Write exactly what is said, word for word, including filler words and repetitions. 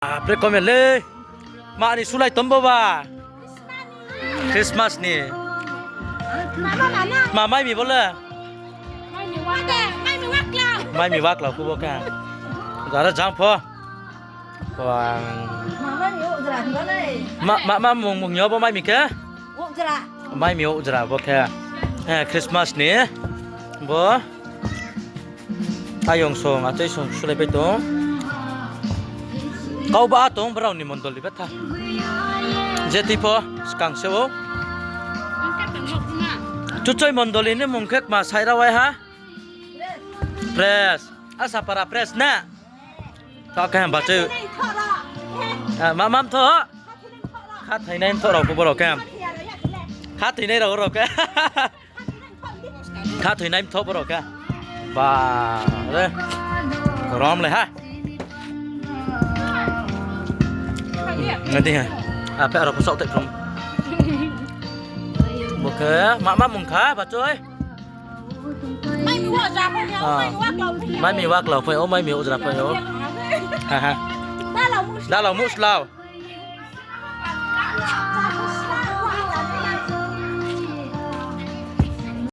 Apre komel le. Ma ani sulai tombo ba. Christmas ni. Ma mai mi bole. Mai mi wakla kubo ka. Gara jang pho. Wang. Ma ma mung mung nyobo mai mi ke. Mai mi ujra bo khe. Eh, Christmas ni. Bo. Ayong song, atwi song sulai pai tong. Kau ba tong borok ni mondoli betha. Je tipo skang se o. Chuchoi mondoli ni mung khe ma sai rawai ha. Press. Asa para press na. Tho khe bachoi. Ah, ma mam tho. Kha thainai tho rok borok khe. Kha thainai rok rok khe. Kha thwinai mthoh borok khe. Ba re. Korom le ha. Ngadi ha. Ape aro pusok te krom. Bo khe ma ma mung kha bachoi. Mai mi wa ja pa ya, mai mi wa klau pa ya. Mai mi wa klau pa ya, mai mi ujra pa ya. Ha ha. Dalo mus. Dalo mus lao.